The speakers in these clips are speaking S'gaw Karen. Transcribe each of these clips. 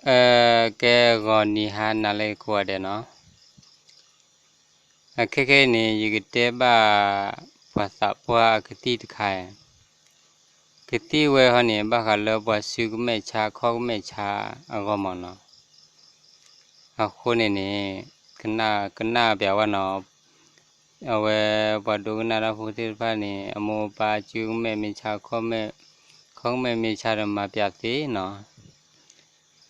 အဲ ကဲ ဂီၤနံၤဟါနၤလၢကိးဂၤဒဲးနီၤ. အခဲခဲအံၤန့ၣ် ယကတဲဘၣ် ပှၤသးပှၢ်အကသံၣ်တခါ, ကသံၣ်ဝဲဟီန့ၣ် ဘၣ်ဃးလၢပှၤစုကမဲၣ်ဆါခီၣ်ကမဲၣ်ဆါအဂီၢ်မ့ၢ်နီၤ. အဃိန့ၣ်န့ၣ် ကနၣ်ပၠးဝဲနီၤ, အဝဲပှၤဒိကနၣ်တၢ်ဖိသ့ၣ်တဖၣ်န့ၣ် အမိၢ်အပၢ်စုကမဲၣ်မ့ၢ်ဆါ ခီၣ်မဲၣ် ခီၣ်ကမဲၣ်မ့ၢ်ဆါဒီးမၤပၠးသ့နီၤ.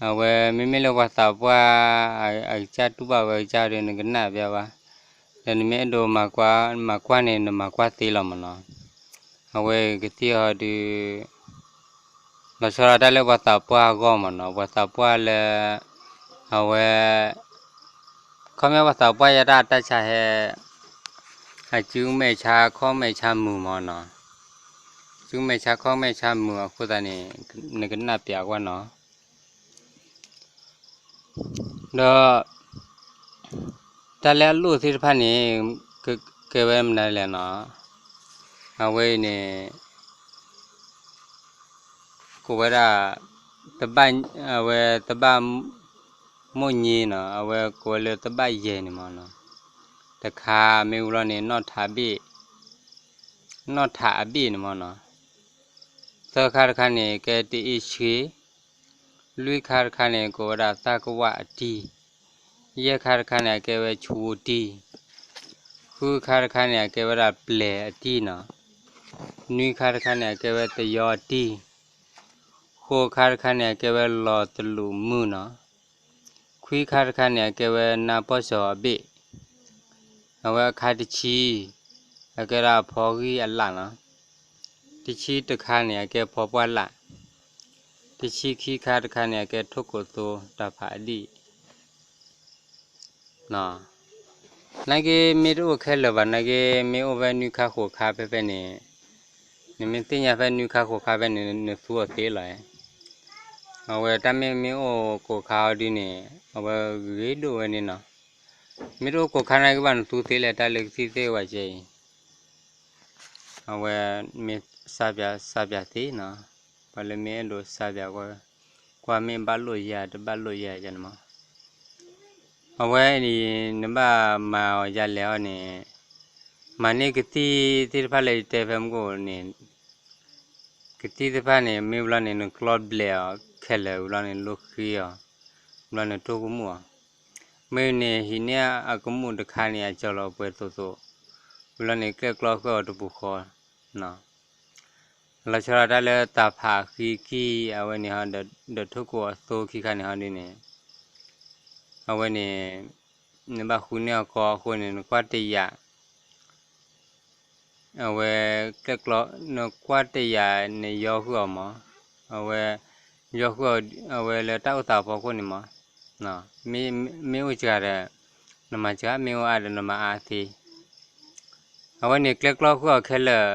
အဝဲမ့မ့ၢ်လၢပှၤသးပှၢ် အကစၢ်တူၢ်ဘၣ်ဝဲအကစၢ်ဒီး နကနၣ်ပၠးဘၣ်, ဒီးနမ့ၢ်အဲၣ်ဒိးမၤကွၢ် မၤကွၢ်န့ၣ် နမၤကွၢ်သ့လီၤမ့ၢ်နီၤ. အဝဲကသံၣ်ဟီဒုး လီၤဆီဒၣ်တၢ်လၢပှၤသးပှၢ်အဂီၢ်မ့ၢ်နီၤ, ပှၤသးပှၢ်လၢ အဝဲ ခီမ့ၢ်ပှၤသးပှၢ်ယါတၢ်တၢ်ဆါဟဲ အစုကမဲၣ်ဆါခီၣ်မဲၣ်ဆါမုာ်မ့ၢ်နီၤ, စုကမဲၣ်ဆါခီၣ်မဲၣ်ဆါမုာ်အဃိသတးန့ၣ် နကနၣ်ပၠးကွၢ်နီၤ. ဒီး တၢ်လၢအလိၣ်သ့ၣ်တဖၣ်န့ၣ် ကကဲဝဲမနုၤလဲၣ်နီၤ, အဝဲအံၤန့ၣ် ကိးဝဲဒၣ် အဝဲသဘၣ်မိၢ်ည့နီၤ, အဝဲကိးဝဲလၢသဘၣ်ယဲၢ်န့ၣ်မ့ၢ်နီၤ. တခါမ့ၢ်ဝံၤလီၤန့ၣ် နီၣ်ထးဘ့ၣ်, နီၣ်ထးအဘ့ၣ်န့ၣ်မ့ၢ်နီၤ. သၢခါတခါန့ၣ် ကဲတအ့ၣ်ဆှ့, လွံၢ်ခါတခါန့ၣ် ကိးဝဲဒၣ်သၣ်ကဝၣ်အတံၢ်, ယဲၢ်ခါတခါန့ၣ် အကဲဝဲဆူဝိတံၢ်, ဃုခါတခါန့ၣ် အကဲဝဲဒၣ်ပျဲၤအတံၢ်နီၤ, နွံခါတခါန့ၣ် အကဲဝဲသယီအတံၢ်, ဃိးခါတခါန့ၣ် အကဲဝဲလီၤတလူးမုၢ်နီၤ, ခွံခါတခါန့ၣ် အကဲဝဲနါပီၢ်စီၤအဘ့ၣ်, အဝဲအခါတဆံ အကဲဒၣ်ဖီဂံၢ်အလၣ်နီၤ, တဆံတခါန့ၣ် အကဲဖီပှၢ်လၣ်, တဆံခံခါတခါန့ၣ် အကဲထိၣ်ကိးသိတၢ်ဖးအဒံၣ် နာ်က့ မ့ၢ်တအိၣ်ခဲလၢာ်ဘၣ် နာ်က့ မ့ၢ်အိၣ်ဖဲနွံခါဃိးခါဖဲဖဲန့ၣ် နမ့ၢ်သ့ၣ်ညါဖဲနွံခါဃိးခါဖဲန့ၣ် နသူအီၤသ့လီၤ. အဝဲတၢ်မ့ၢ်မ့ၢ်အိၣ်ကိးခါအီၤဒ်န့ၣ် အဝဲဂ့ၤဒိၣ်ဝဲန့ၣ်နီၤ. မ့ၢ်တအိၣ်ကိးခါနာ်က့ဘၣ် နသူသ့လၢတၢ်လၢကသံၣ်သ့ၣ်ဝဲကဲအံၤ အဝဲမ့ၢ်စၢ်ပၠး စၢ်ပၠးသ့နီၤ. ပှၤလၢမ့ၢ်အဲၣ်ဒိးစၢ်ပၠးကွၢ် ကွၢ်မ့ၢ်ဘၣ်လိာ်ယၤ တဘၣ်လိာ်ယၤန့ၣ်မး. အဝဲအံၤ နဘၣ်မၤအီၤဒ်လဲၣ်အီၤန့ၣ် မၤန့ၢ်ကသံၣ်သ့ၣ်တဖၣ်လၢယတဲဖဲမုၢ်ကိၣ်န့ၣ် ကသံၣ်သ့ၣ်တဖၣ်န့ၣ် မ့ၢ်ဘျီန့ၣ် နကျီဘျဲးအီၤခဲလၢာ် ဘျီန့ၣ် လိဃ့အီၤ ဘျီန့ၣ် ထိၣ်ကမူၣ်အီၤ. မ့ၢ်န့ၣ် ဟံးန့ၢ်အကမူၣ်တခါန့ၣ် အကၠီၤလီၤပှဲၤသိးသိး ဘျီန့ၣ် ကျဲၣ်ကျီဃၢအီၤတပူၤဃီ လီၤဆီဒၣ်တၢ်လၢတၢ်ဖးအဃံခံ အဝဲန့ၣ်ဟီ ဒီးထိၣ်ကိးအသိခံခါန့ၣ်ဟီဒ်န့ၣ် အဝဲန့ၣ် နဘၣ်ဃုန့ၢ်အကီအဃိန့ၣ် နကွၢ်တယာ် အဝဲ ကျဲၣ်ကျီ နကွၢ်တယာ် နယီဃုာ်အီၤမး အဝဲ ယီဃုာ်အီၤ အဝဲလၢတၢ်အိၣ်သးဖီခိၣ်န့ၣ်မး မ့ၢ်အိၣ်စှၤဒီး နမၤစှၤ မ့ၢ်အိၣ်အါဒီးနမၤအါသ့ အဝဲန့ၣ်ကျဲၣ်ကျီဃုာ်အီၤခဲလၢာ်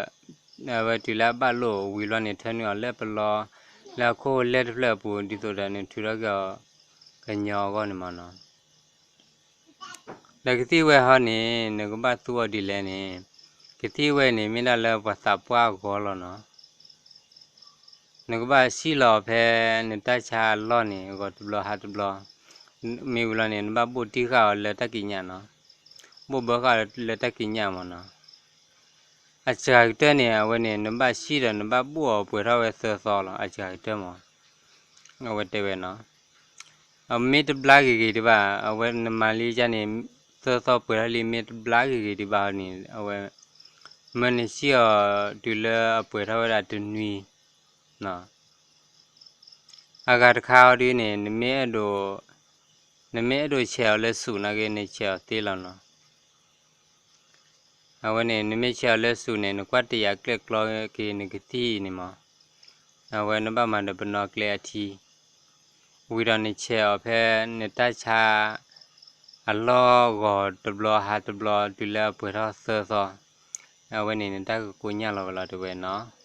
အဝဲတုၤလၢအဘၣ်လိာ်ဝံၤလီၤန့ၣ် ထၢနုာ်အီၤလၢပလီ လၢအခိၣ်လဲၢ်တဖျၢၣ်အပူၤ ဒ်သိးဒီးနထုးထီၣ်က့ၤအီၤ ကညီအဂီၢ်န့ၣ်မးနီၤ. ဒီးကသံၣ်ဝဲဟီန့ၣ် နကဘၣ်သူအီၤဒ်လဲၣ်န့ၣ် ကသံၣ်ဝဲန့ၣ် မ့ၢ်ဒၣ်လၢပှၤသးပှၢ်အဂီၢ်လီၤနီၤ. နကဘၣ်စံၣ်လီၤဖဲနတၢ်ဆါအလီၢ်န့ၣ် ဂီၤတဘျီဟါတဘျီ မ့ၢ်ဝံၤလီၤန့ၣ် နဘၣ်ဘိၣ်တံၢ်ဃာ်အီၤလၢတၢ်ကံးညာ်နီၤ. ဘိၣ်ဘၢဃာ်အီၤလၢတၢ်ကံးညာ်မးနီၤ. အစှၤကတၢၢ်န့ၣ် အဝဲန့ၣ် နဘၣ်စံၣ်ဒီးနဘၣ်ဘိၣ်အီၤပှဲၤထီၣ်ဝဲသၢသီလီၤ အစှၤကတၢၢ်မး. အဝဲတဲဝဲနီၤ အမ့ၢ်တဘျါဂ့ၤဂ့ၤဒံးဘၣ် အဝဲနမၤလံကန့ၣ် သၢသီပှဲၤထီၣ်လံ မ့ၢ်တဘျါဂ့ၤဂ့ၤဒံးဘၣ်န့ၣ် အဝဲ မၢနစံၣ်အီၤတုၤလၢအပှဲၤထီၣ်ဝဲဒၣ်တနွံ အဂၤတခါအီၤဒ်န့ၣ် နမ့ၢ်အဲၣ်ဒိး နမ့ၢ်အဲၣ်ဒိးဆဲးအီၤလၢစူးနာ်က့ နဆဲးအီၤသ့လီၤနီၤ. အဝဲန့ၣ် နမ့ၢ်ဆဲးအီၤလၢစူးန့ၣ် နကွၢ်တယာ်ကျဲၣ်ကျီက့ၤနကသံၣ်န့ၣ်မး အဝဲနဘၣ်မၤဒီးပနီၣ်ကျဲအထံ ဝံၤဒီးနဆဲးအီၤဖဲနတၢ်ဆါအလီၢ်ဂီၤတဘျီဟါတဘျီ တုၤလၢအပှဲၤထီၣ်သၢသီ အဝဲန့ၣ်နတၢ်ကကိညၢ်လီၤဝဲလီၤတဲဝဲနီၤ.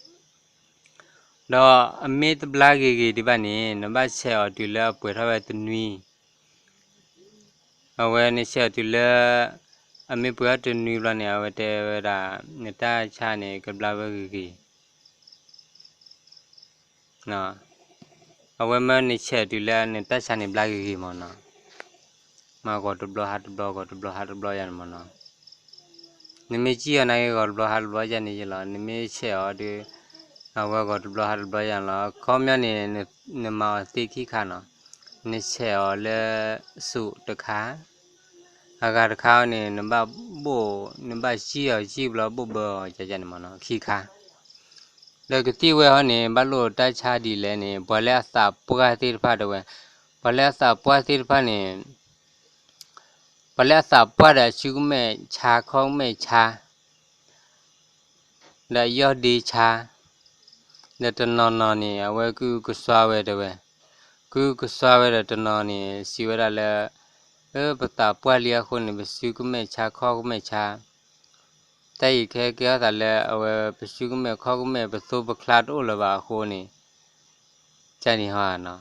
ဒီးအမ့ၢ်တဘျါဂ့ၤဂ့ၤဒံးဘၣ်န့ၣ် နဘၣ်ဆဲးအီၤတုၤလၢအပှဲၤထီၣ်ဝဲတနွံ အဝဲနဆဲးအီၤတုၤလၢ အမ့ၢ်ပှဲၤထီၣ်တနွံဘျီန့ၣ် အဝဲတဲဝဲဒၣ် နတၢ်ဆါန့ၣ် ကဘျါဝဲဂ့ၤဂ့ၤ အဝဲမၢနဆဲးတုၤလၢနတၢ်ဆါန့ၣ်ဘျါဂ့ၤဂ့ၤမၢ်နီၤ, မၤဂီၤတဘျီဟါတဘျီ ဂီၤတဘျီဟါတဘျီယၤန့ၣ်မၢ်နီၤ, နမ့ၢ်စံၣ်အီၤနာ်က့ ဂီၤတဘျီဟါတဘျီယၤန့ၣ်ယလီၤ, နမ့ၢ်ဆဲးအီၤဒီး အဝဲဂီၤတဘျီဟါတဘျီယၤန့ၣ်လီၤ, ခီပညီန့ၣ် နမၤအီၤသ့ခံခါနီၤ, နဆဲးအီၤလၢ စူးတခါ အဂၤတခါန့ၣ် နဘၣ်ဘိၣ် နဘၣ်စံၣ်အီၤစံၣ်ဘျီဘိၣ်ဘၢအီၤန့ၣ်မၢ်နီၤ ခံခါ, ဒီးကသံၣ်ဝဲဟီန့ၣ် ဘၣ်လိၣ်တၢ်ဆါဒ်လဲၣ်န့ၣ် ပှၤလၢအသးပှၢ်သ့ၣ်တဖၣ်တဲဝဲ, ပှၤလၢအသးပှၢ်သ့ၣ်တဖၣ်န့ၣ် ပှၤလၢအသးပှၢ်ဒီးအစုကမဲာ်ဆါခီၣ်ကမဲာ်ဆါ ဒီးယီၢ်ဒ့ဆါ, ဒီးတနီၤနီၤန့ၣ် အဝဲကုကစွါဝဲတဲဝဲ, ကုကစွါဝဲဒီးတနီၤန့ၣ် စံးဝဲဒၣ်လၢ ပသးပှၢ်လံအဃိန့ၣ် ပစုကမဲာ်ဆါခီၣ်ကမဲာ်ဆါ, တၢ်အံၤခဲကဲထီၣ်သးလၢအဝဲပစုကမဲာ်ခီၣ်ကမဲာ်ပသိပချါတအိၣ်လၢၤဘၣ်အဃိန့ၣ် ကန့ၣ်ဟီနီၤ,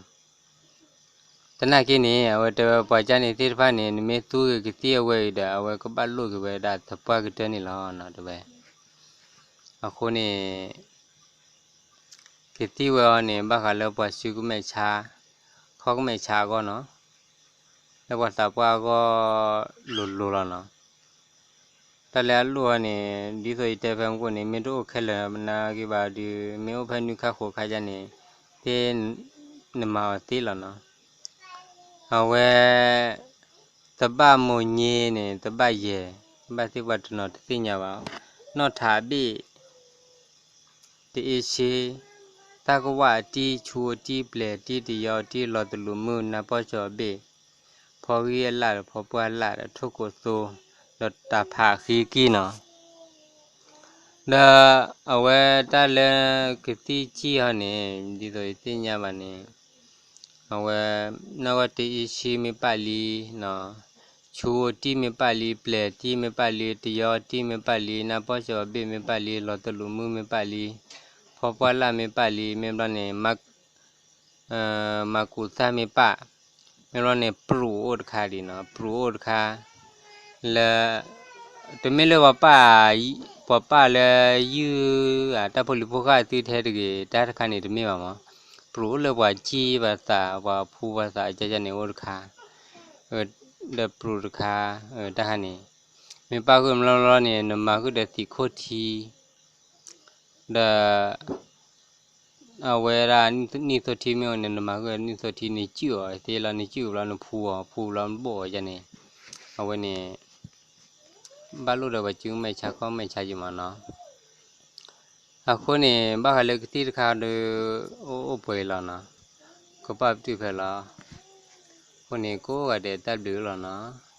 သနာ်က့န့ၣ် အဝဲတဲဝဲပှၤကန့ၣ်သ့ၣ်တဖၣ်န့ၣ် နမ့ၢ်သူဂ့ၤကသံၣ်အဝဲအံၤဒီး အဝဲကဘၣ်လိၣ်က့ၤဝဲဒၣ်သပှၢ်ကတၢၢ်န့ၣ်လီၤနီၤတဲဝဲ, အဃိန့ၣ် ကသံၣ်ဝဲအီၤန့ၣ် ဘၣ်ဃးလၢပှၤစုကမဲာ်ဆါ ခီၣ်ကမဲာ်ဆါအဂီၢ်နီၤ, လၢပှၤသးပှၢ်အဂီၢ်လိၤလိၤလီၤနီၤ, တၢ်လၢအလိၣ်အီၤန့ၣ် ဒ်သိးယတဲဖဲမုၢ်ကိၣ်န့ၣ် မ့ၢ်တအိၣ်ခဲလၢာ်နာ်က့ဘၣ်ဒီး မ့ၢ်အိၣ်ဖဲနွံခါဃိးခါယါန့ၣ် သ့နမၤအီၤသ့လီၤနီၤ, အဝဲ သဘၣ်မိၢ်ည့န့ၣ် သဘၣ်ယဲၢ်, ဘၣ်သ့ၣ်ပှၤတနီၤတသ့ၣ်ညါဘၣ်, နီၣ်ထးအဘ့ၣ်, တအ့ဆ့, သၣ်ကဝၣ်အတံၢ်, ဆူအတံၢ်, ပျဲၤအတံၢ်, တယီအတံၢ်, လီၤတလူးမုၢ်, နါပီၢ်စီၤအဘ့ၣ်, ဖီဂံၢ်အလၣ်ဒီး ဖီပှၢ်လၣ်ဒီး ထိၣ်ကိးသိ, ဒီးတၢ်ဖးဃံကံၢ်နီၤ, ဒီးအဝဲတၢ်လၢကသံၣ်စံၣ်ဟီန့ၣ် ဒ်သိးယသ့ၣ်ညါဘၣ်န့ၣ် အဝဲ နီၢ်ကီၢ်တအ့ဆ့မ့ၢ်ပာ်လံ, ဆူအတံၢ်မ့ၢ်ပာ်လံ, ပျဲၤအတံၢ်မ့ၢ်ပာ်လံ, တယီအတံၢ်မ့ၢ်ပာ်လံ, နါပီၢ်စီၤအဘ့ၣ်မ့ၢ်ပာ်လံ, လီၤတလူးမုၢ်မ့ၢ်ပာ်လံ, ဖီပှၢ်လၣ်မ့ၢ်ပာ်လံ, မ့ၢ်ဘျီန့ၣ် မၤကူးသၣ်မ့ၢ်ပာ်, မ့ၢ်ဘျီန့ၣ် ပြူးအိၣ်တခါဒံးနီၤ, ပြူးအိၣ်တခါ လၢ တမ့ၢ်လၢပှၤပာ်, ပှၤပာ်လၢယုၢ် တၢ်ဖိလံၤဖိဃၢ်သုထဲတဂ့ၤ တၢ်တခါန့ၣ်တမ့ၢ်ဘၣ်မး, ပြူးအိၣ်လၢပှၤစံၣ်ပှၤသး ပှၤဖူပှၤသး ကကန့ၣ်အိၣ်တခါ, ဒီးပြူးတခါ, တၢ်ဟါန့ၣ် မ့ၢ်ပာ်ဃုာ်မးလီၤန့ၣ် နမၤဃုာ်ဒီးသံးခိၣ်ထံ ဒီး အဝဲဒၣ်နံၣ်သိထံမ့ၢ်အိၣ်န့ၣ် နမၤဃုာ်နံၣ်သိထံန့ၣ် နစုၣ်အီၤသ့လီၤ, နစုၣ်ဘျီနဖူအီၤ, ဖူဘျီနဘိၣ်အီၤယါန့ၣ်, အဝဲန့ၣ် ဘၣ်လိၣ်ဒီးပှၤစုကမဲာ်ဆါခီၣ်မဲာ်ဆါယံၤမးနီၤ, အဃိန့ၣ် ဘၣ်ဃးလၢကသံၣ်တခါဒီး အိၣ်အိၣ်ပှဲၤလီၤနီၤ, ကပာ်ပတုာ်ဖဲလီၤ, အဃိန့ၣ် ကိးဂၤဒဲးတၢ်ဘျုးလီၤနီၤ.